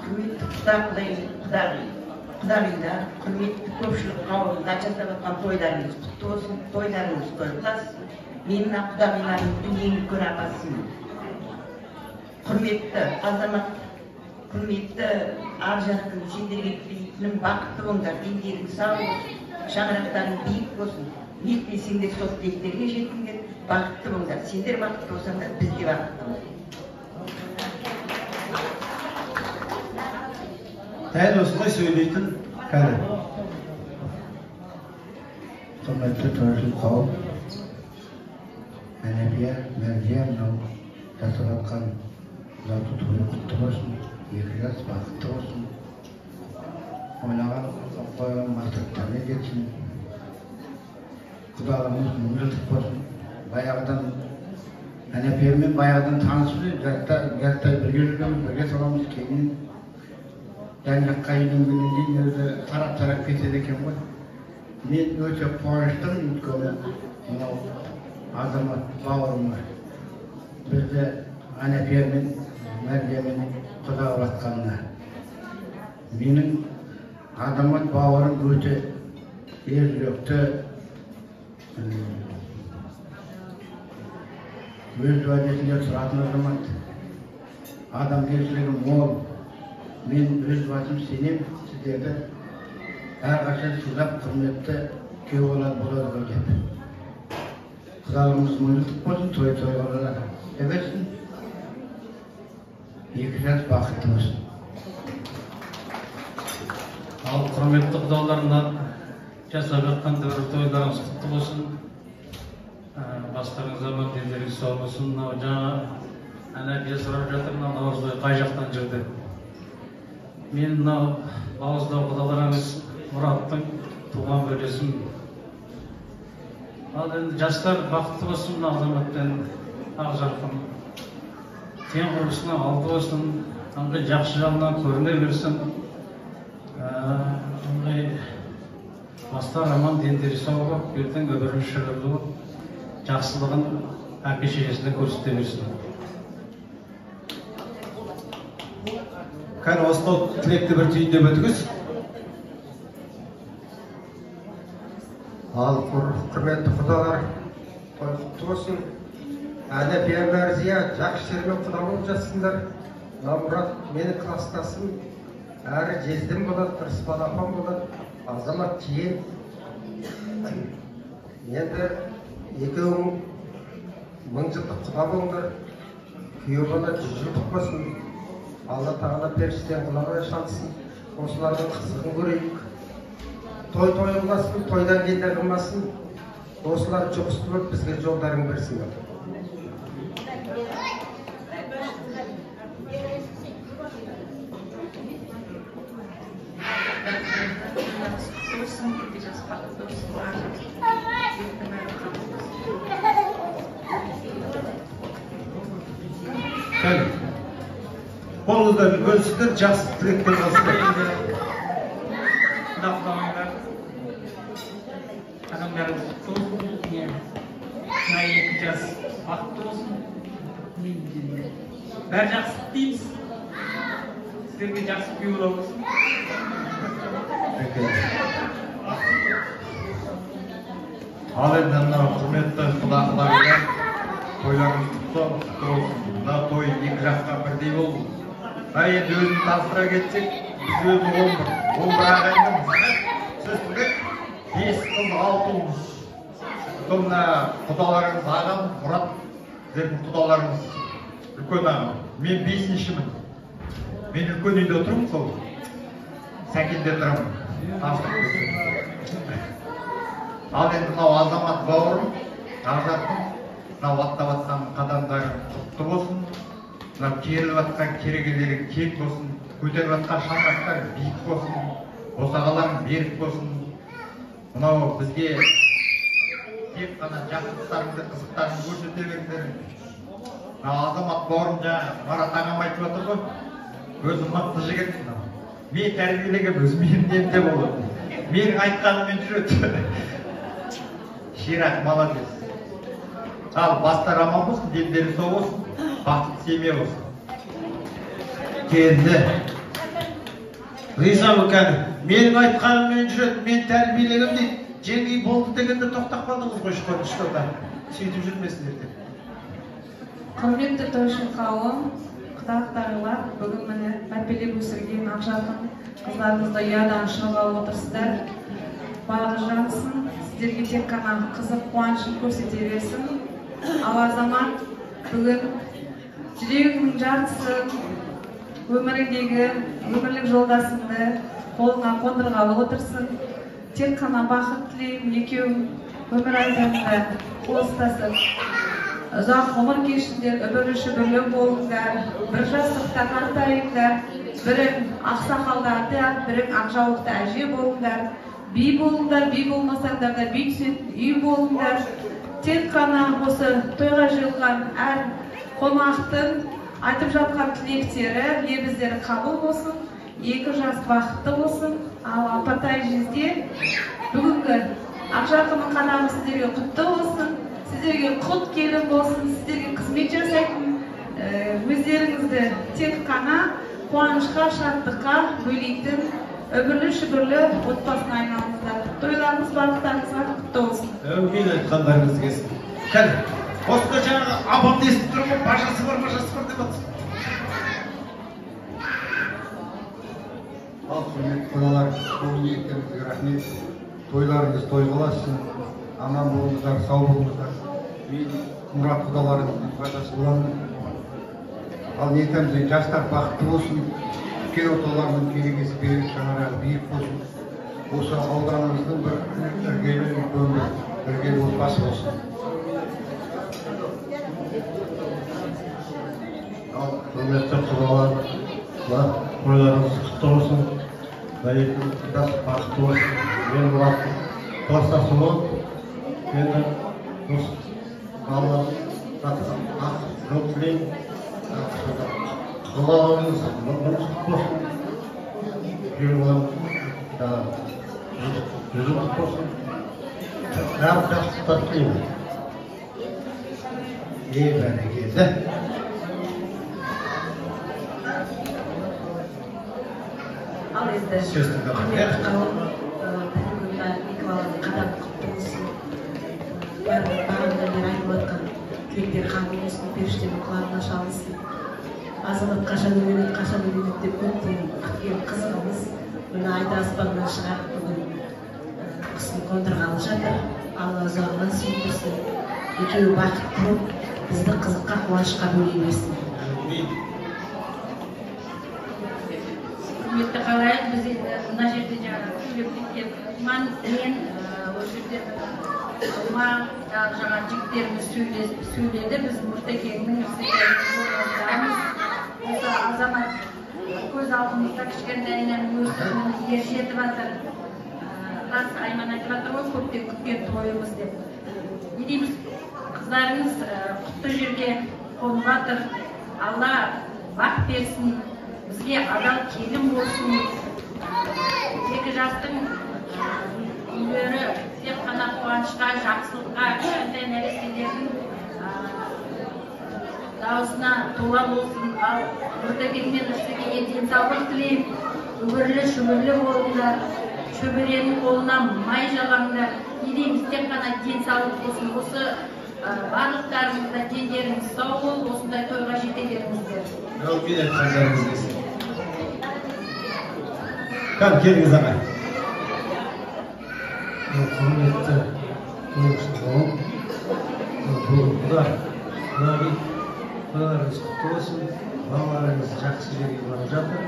Құрметті құдағилар, құрметті көпшілік қауымдар, жасап жатқан тойларыңыз құтты болсын, тойларыңыз той болсын. Мен мына құдағиларымыздың ең үлкен апасымын. Құрметті азамат, құрметті Ақжарқын, сендерге тілейтінім бақытты болыңдар, дендерің сау болсын, шаңырақтарың биік болсын. Не тілесеңдер сол тілектерге жетіңдер, бақытты болыңдар. Сендер бақытты болсаңдар, біз де бақыттымыз. Дәл осылай сөйлейтін кәрі. Құрметті тойшыл қауым, Әнәпия, Мәрзия, мынау жасап жатқан ұзату тойы құтты болсын, екі жас бақытты болсын, ойлаған қойған мақсаттарына жетсін, құдалығымыз мың жылдық болсын. Баяғыдан Әнәпиямен баяғыдан танысып, жастай бірге жүргенбіз, бірге саламыз, кейіннен жан жаққа үйленгеннен кейін өзі тарап-тарап кетеді екен ғой. Мен өте қуаныштымын, өйткені мынау азамат бауырым бізді Әнәпиямен, Мәрзиямен құда болатқанына. Менің азамат бауырым өте ержүректі, өз уәдесінде тұратын азамат, адамгершілігі мол. Мен өз басым сенем, сіздерді әрқашан сыйлап, құрметті күйеу бала болады ғой деп. Құдалығымыз мың жылдық болсын, той тойға берсін, екі жас бақытты болсын. Ал құрметті құдалар, мына жасап жатқан тойларыңыз құтты болсын, бастарыңыз аман, дендеріңіз сау болсын. Мынау жаңа Әнәпия сұрап жатыр, мынау наурызбай қай жақтан жүр деп. Мен мынау бауыздау құдаларыңыз Мұраттың туған бөлесім. Ал енді жастар бақытты болсын, мына азаматпен Ақжарқын тең құрбысына алды болсын, ыңғай жақсы жағынан көріне берсін, ыңғай бастар аман, дендері сау болып, ертең өмірі шүгірлі болып, жақсылығын әке шешесіне көрсете берсін. Кәне осынау тілекті бір түйіндеп өтіңіз. Ал құрметті құдалар, той құтты болсын. Әнәпия, Мәрзия жақсы жермен құда болып жатсыңдар. Мына Мұрат менің кластасым, әрі жездем болады, Ырысбал апам болады, азамат жиен. Енді екеуің мың жылдық құда болыңдар, күйеу бала 100 жылдық болсын. Алла тағала періштенің құлағына шалсын, осылардың қызығын көрейік. Той той қылмасын, тойдан кейін де қылмасын, осылар жұғысты болып бізге жолдарын берсін. Қолыңыздар бөлісіңдер, жақсы тілектер болсын. Адамдарыңыз құтты болсын, мына екі жас бақытты болсын. Бәрі жақсы дейміз. Сіздерге жақсы күйеу бола болсын. Ал енді мынау құрметті құда-құдағилар, тойларыңыз құтты болсын. Мына той екі жаққа бірдей болсын. Мына енді өзін таныстыра кетсек, біз өзі 11 ағайындымыз. Сөз тыңдайық. 5 қыз, 6 ұлмыз. Сол мына құдаларыңыз ағам Мұрат, сіздердің құдаларыңыз үлкен ағам. Мен 5-шімін. Мен үлкен үйде отырмын, сол Сәкенде тұрамын. Таныстырып кетсем. Ал енді мынау Азамат бауырым, Ақжарқын, мынау аттап атқан қадамдарың құтты болсын, мынау керіліп атқан керегелерің кең болсын, көтеріп атқан шаңырақтарың биік болсын, босағаларың берік болсын. Мынау бізге тек қана жақсылықтарыңды, қызықтарыңды көрсете беріңдер. Мынау Азамат бауырым жаңа Марат ағам айтып жатыр ғой, өзі мықты жігіт. Мен тәрбиелегем, өзі менің немде болады. Менің айтқаныммен жүреді. Ширақ, молодец. Ал бастар аман болсын, дендері сау болсын, бақытты семья болсын. Келді. Ризамын кәні. Менің айтқаныммен жүреді, мен тәрбиелегем дейді. Жеңгей болды дегенде тоқтап қалдыңыз ғой школда. Сөйтіп жүрмесіндер деп. Құрметті тойшы қауым, құда-құдағилар, бүгін міне мәпелеп өсірген ақжарқын қыздарымызды ұядан ұшырып алып отырсыздар. Бағы жансын, сіздерге тек қана қызық қуанышын көрсете берсін. Ал Азамат, бүгін жүрегіңнің жартысын, өміріңдегі өмірлік жолдасыңды қолыңа қондырғалы отырсың. Тек қана бақыт тілеймін, екеуің өмір айдарында қол ұстасып, ұзақ ғұмыр кешіңдер, үбірлі-шүбірлі болыңдар, бір жастықта қартайыңдар, бірің ақсақалды ата, бірің ақжаулықты әже болыңдар, би болыңдар, би болмасаңдар да би түсетін үй болыңдар. Тек қана осы тойға жиылған әр қонақтың айтып жатқан тілектері, лебіздері қабыл болсын, екі жас бақытты болсын. Ал апатай жезде, бүгінгі Ақжарқынның қадамы сіздерге құтты болсын, сіздерге құт келін болсын, сіздерге қызмет жасайтын, өздеріңізді тек қана қуанышқа, шаттыққа бөлейтін үбірлі-шүбірлі отбасына айналыңыздар. Тойларыңыз барлықтарыңызға құтты болсын. Әумин айтқандарыңыз келсін. Кәне, осында жаңағы апамды естіп тұрмын, бажасы бар, бажасы бар деп жатсың. Ал құрметті құдалар, бұл ниеттеріңізге рахмет. Тойларыңыз той болсын, аман болыңыздар, сау болыңыздар. Мен Мұрат құдаларыңыздың бажасы боламын. Ал не айтамыз, жастар бақытты болсын, үлкен отауларының керегесі берік, шаңырағы биік болсын. Осы ауданымыздың бір іргелі үлкен бір іргелі отбасы болсын. Ал құрметті құдалар, тойларыңыз құтты болсын, жас бақытты болсын. Мен Мұраттың кластасы болып, енді осы балалар ақ жол тілеймін. Құдаларыңыз құтты болсын, күйеу балам жүзі құтты болсын, бәрі жақсылықтар тілеймін. Е, бәрекелді. Ал енді Сөз тыңдап құрметті қауым, бүгінгі мына екі баланың қадамы құтты болсын. Бағанадан бері айтып жатқан тілектер қабыл болсын, періштенің құлағына шалынсын. Азамат қашан үйленеді, қашан үйленеді деп көптен күткен қызығымыз мына айды аспаннан шығарып бүгін құсын қондырғалы жатыр. Алла ұзағынан сүйіндірсін, екеуі бақытты болып бізді қызыққа, қуанышқа бөлей берсін. Құрметті қалайық, біз енді мына жерде жаңағы сөйлеп кеткен Айман мен осы жерде Алма жаңа жігіттеріміз сөйледі. Біз Мұртекеңнің жолдастарымыз. Осы Азамат көз алдымызда кішкентайынан өсіп ер жетіп жатыр. Рас Айман айтып жатыр ғой, көптен күткен тойымыз деп. Не дейміз, қыздарыңыз құтты жерге қонып жатыр. Алла бақ берсін, бізге адал келін болсын. Екі жастың үйлері тек қана қуанышқа, жақсылыққа, кішкентай нәрестелердің дауысына тола болсын. Ал Нұртәкен мен Нұрсекеге денсаулық тілеймін. Үбірлі шүбірлі болыңдар, шөберенің қолына май жағаңдар. Не дейміз, тек қана денсаулық болсын. Осы барлықтарыңызда дендеріңіз сау болып, осындай тойға жете беріңіздер. Әумин, айтқандарыңыз келсін. Кән, келіңіз ағай. Құрметті тойшы қауым, бұл құда, құдағи, тойларыңыз құтты болсын, балаларыңыз жақсы жерге барып жатыр.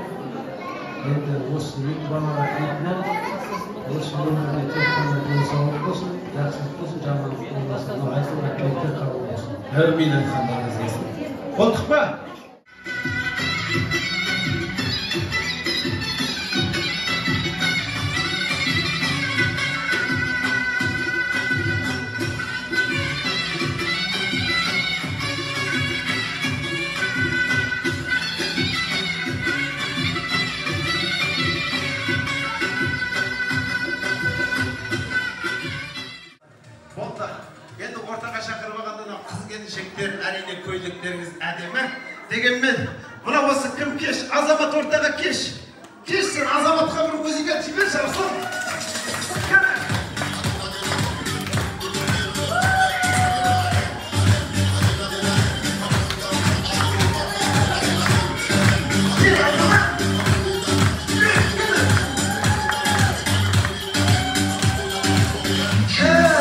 Енді осы екі балаға тілейтінім, осы өмірде тек қана денсаулық болсын, жақсылық болсын, жамандық болмасын, айтылған тілектер қабыл болсын. Әумин, айтқандарыңыз келсін. Болдық па? Әрине көйлектеріңіз әдемі. Дегенмен мына осы кім кеш? Азамат ортаға кеш. Кеш сен Азаматқа бір музыка жіберші, Арслан.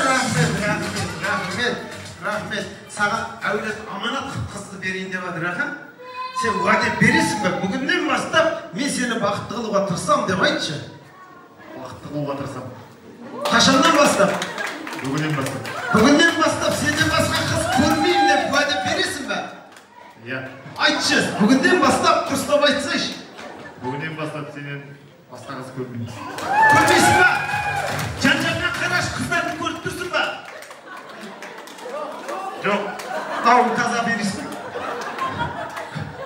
Рахмет, рахмет, рахмет. Саған әулет аманат қызды берейін деп жатыр, аха. Сен уәде бересің бе? Бүгіннен бастап мен сені бақытты қылуға тырысамын деп айтшы. Бақытты қылуға тырысамын. Қашаннан бастап? Бүгіннен бастап. Бүгіннен бастап сенен басқа қыз көрмеймін деп уәде бересің бе? Иә. Айтшы, бүгіннен бастап дұрыстап айтсайшы. Бүгіннен бастап сенен басқа қыз көрмеймін. Көрмейсің бе? Жан-жағыңа қарашы, қыздарды көріп тұрсың ба? Жоқ. Тауын таза бересің.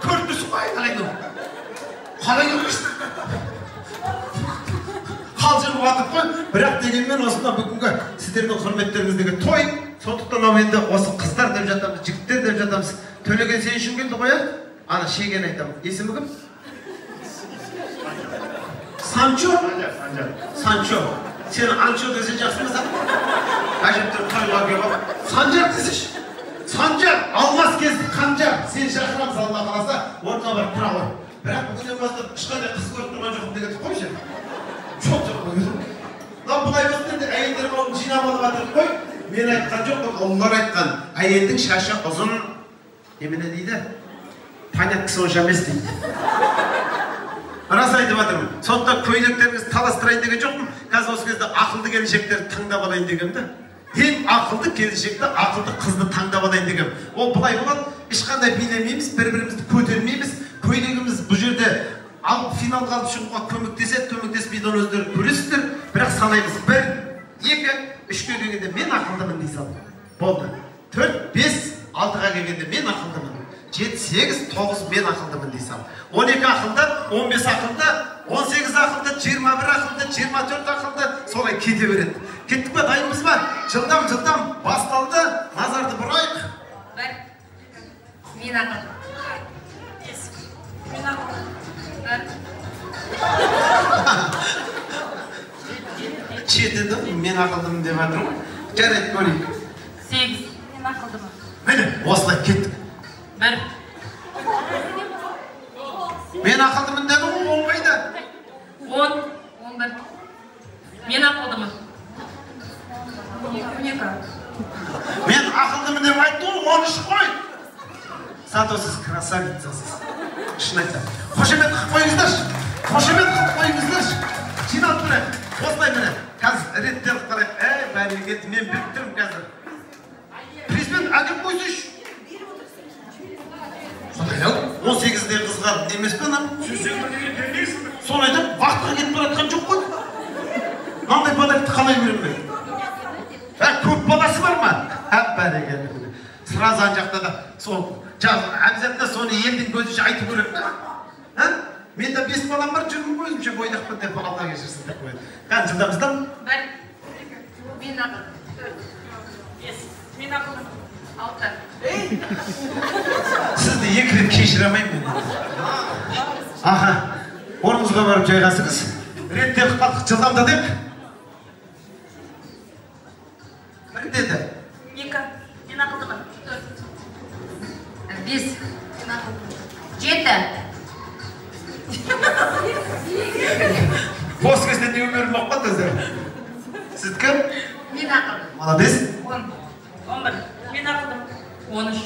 Көріп тұрсың ба, айналайын? Қалай көрмейсің? Қалжырып атып қой. Бірақ дегенмен осында бүгінгі сіздердің құрметтеріңіздегі той. Сондықтан ау енді осы қыздар деп жатамыз, жігіттер деп жатамыз. Төлеген сен үшін келді ғой, ә? Ана Шегені айтамын. Есімі кім? Санчо? Санчо. Сен Анчо десе жақсы ма саған? Әжептәуір тойға келіп алып. Санжар десеші. Санжар, алмас кезді қанжар. Сен шақырамыз, Алла қаласа, орнына барып тұра ғой. Бірақ бүгіннен бастап ешқандай қыз көріп тұрған жоқпын дегенді қойшы. Жоқ, жоқ. Мынау былай болсын енді әйелдер қауымын жинап алып жатыр қой. Мен айтқан жоқпын, ұлылар айтқан. Әйелдің шашы ұзын, немене дейді? Поняткасы онша емес дейді. Рас айтып жатырмын. Сондықтан көйлектеріңізді таластырайын деген жоқпын. Қазір осы кезде ақылды келіншектерді таңдап алайын дегенмін да. Ең ақылды келіншекті, ақылды қызды таңдап алайын дегенмін. Ол былай болады, ешқандай билемейміз, бір-бірімізді көтермейміз. Көйлегіміз бұл жерде алып финалға алып шығуға көмектеседі, көмектеспейді, оны өздері көресіздер. Бірақ санаймыз. 1, 2, 3-ке келгенде мен ақылдымын дей салдым. Болды. 4, 5, 6-ға келгенде мен ақылдымын. 7, 8, 9 мен ақылдымын дей салдым. 12 ақылды, 15 ақылды, 18 ақылды, 21 ақылды, 24 ақылды, солай кете береді. Кеттік па, дайынбыз ба? Жылдам, жылдам басталды. Назарды бұрайық. 1. Мен ақылды. 5. Мен ақылды. 1. 7-ді мен ақылдымын деп жатыр ғой. Жарайды, көрейік. 8. Мен ақылдымын. Міне, осылай кеттік. 1. Мен ақылдымын деді ғой, 10 қайда? 10. 11. Мен ақылдымын. 12. Мен ақылдымын деп айтты ғой, 13 қой. Зато сіз красавицасыз. Шын айтсам. Қошемет қылып қойыңыздаршы. Қошемет қылып қойыңыздаршы. Жиналып тұрайық. Осылай міне. Қазір реттеліп қарайық. Әй, бәрекелді, мен біліп тұрмын қазір. Призбен әкеліп қойсайшы. Құдай-ау, 18-де қызға емес пе анам? Сен бірдеңе бермейсің бе? Соны айтып, вақтыға кетіп бара жатқан жоқ қой. Мынандай подарокты қалай беремін мен? Ә, көп баласы бар ма? Ә, бәрекелді. Сразу ана жақта да сол обязательно соны елдің көзінше айту керек та. А? Менде 5 балам бар, жүрмін көзімше бойдақпын деп Алла кешірсін деп қояды. Кәдімгі жылдамыздан. 1. Мен ақылдымын. 4. 5. Мен ақылдымын. 6. Сізді 2 рет кешіре алмаймын мен. Аха, орныңызға барып жайғасыңыз. Реттеп қалдық, жылдамдатайық. 1 деді. 2. Мен ақылдымын. 4. 5. Мен ақылдымын. 7. Бос кезде не өмірім болып қалды өздері. Сіздікі? Мен ақылдым. Молодец. 10. 11. Мен ақылдым. 13.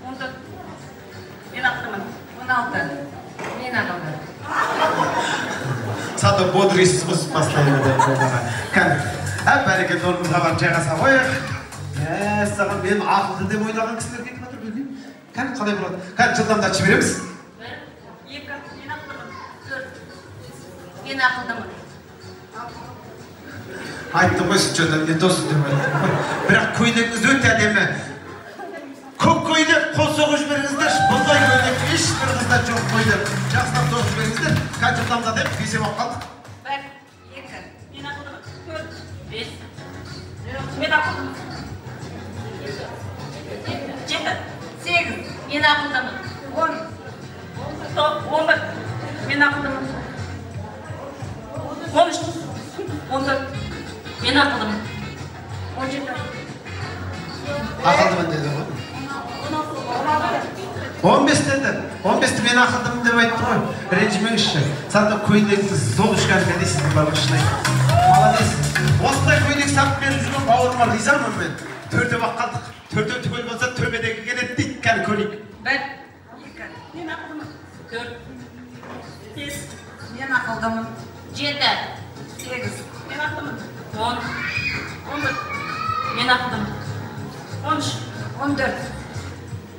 14. Мен ақылдымын. 16. Мен ақылдым. Сато бодрыйсыз ғой сіз постоянно. Кәне, әп бәрекелді, орнымызға барып жайғаса қояйық. Мәссаған, мен ақылды деп ойлаған кісілер кетіп жатыр, білмеймін. Кәне, қалай болады? Кәне, жылдамдатып жібереміз. 1, 2, мен ақылдымын. 4. Мен ақылдымын. Айттым ғой, сіз что-то не то сіз деп айттым ғой. Бірақ көйлегіңіз өте әдемі. Көк көйлек, қол соғып жіберіңіздерші. Бұндай көйлек ешбір қызда жоқ көйлек. Жақсылап соғып жіберіңіздер. Кәне, жылдамдатайық, бесеу болып қалдық. 1, 2. Мен ақылдымын. 4. 5. Мен ақылдымын. 7. 8. Мен ақылдымын. 10. 11. Мен ақылдымын. 13. 14. Мен ақылдымын. 17. Ақылдымын деді ғой. 15 деді. 15-ті мен ақылдымын деп айтты ғой. Ренжімеңізші. Сато көйлегіңіз зол кәдімгідей сіздің барлық шын айтты. Молодец. Осындай көйлек сатып беріп жүрген бауырыма ризамын мен. Төртеу ақ қалдық. Төртеу түгел болса төбедегі келеді дейді. Кәне көрейік. 1, 2. Мен ақылдымын. 4. 5. Мен ақылдымын. 7. 8. Мен ақылдымын. 10. 11. Мен ақылдымын. 13. 14.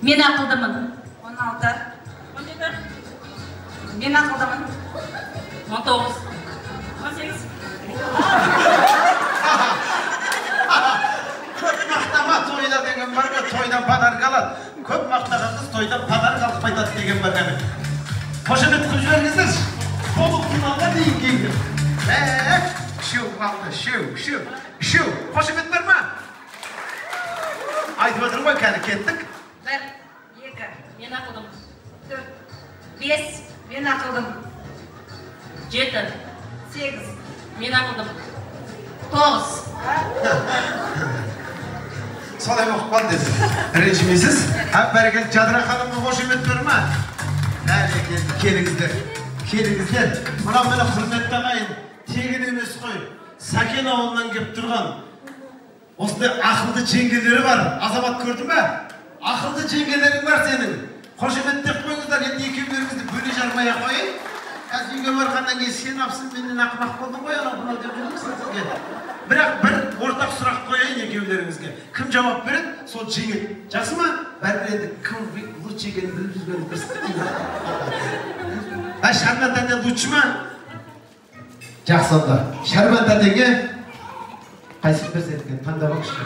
Мен ақылдымын. 16. 17. Мен ақылдымын. 19. 18. Көп мақтама тойда деген бар ғой, тойдан подарка алады. Көп мақтаған қыз тойдан подарка алып қайтады деген бар кәне. Қошемет қылып жіберіңіздерші. Толық финалға дейін келді. Үшеу қалды, үшеу, үшеу, үшеу. Қошемет бар ма? Айтып отырмын ғой, кәне кеттік. 1, 2. Мен ақылдымын. 4. 5. Мен ақылдымын. 7. 8. Мен ақылдымын. 9. Солай болып қалды деді. Ренжімейсіз? Әп бәрекелді, Жадыра ханымға қошемет бар ма? Бәрекелді, келіңіздер. Келіңіздер. Мына міне құрметті ағайын, тегін емес қой. Сәкен ауылынан келіп тұрған осындай ақылды жеңгелері бар. Азамат көрдің бе? Ақылды жеңгелерің бар сенің. Қошеметтеп қойыңыздар, енді екеулеріңізді бөле жармай ақ қояйын. Қазір үйге барғаннан кейін сен апсың, менен ақымақ болдың ғой, анау мынау деп жүрмісің сізге. Бірақ бір ортақ сұрақ қояйын екеулеріңізге. Кім жауап береді, сол жеңеді. Жақсы ма? Бәрібір енді кім лучше екенін біліп жүргенді дұрыс. А Шарман тәте лучше ма? Жақсы онда. Шарман тәтеге қайсы берсе екен, таңдап алыңызшы.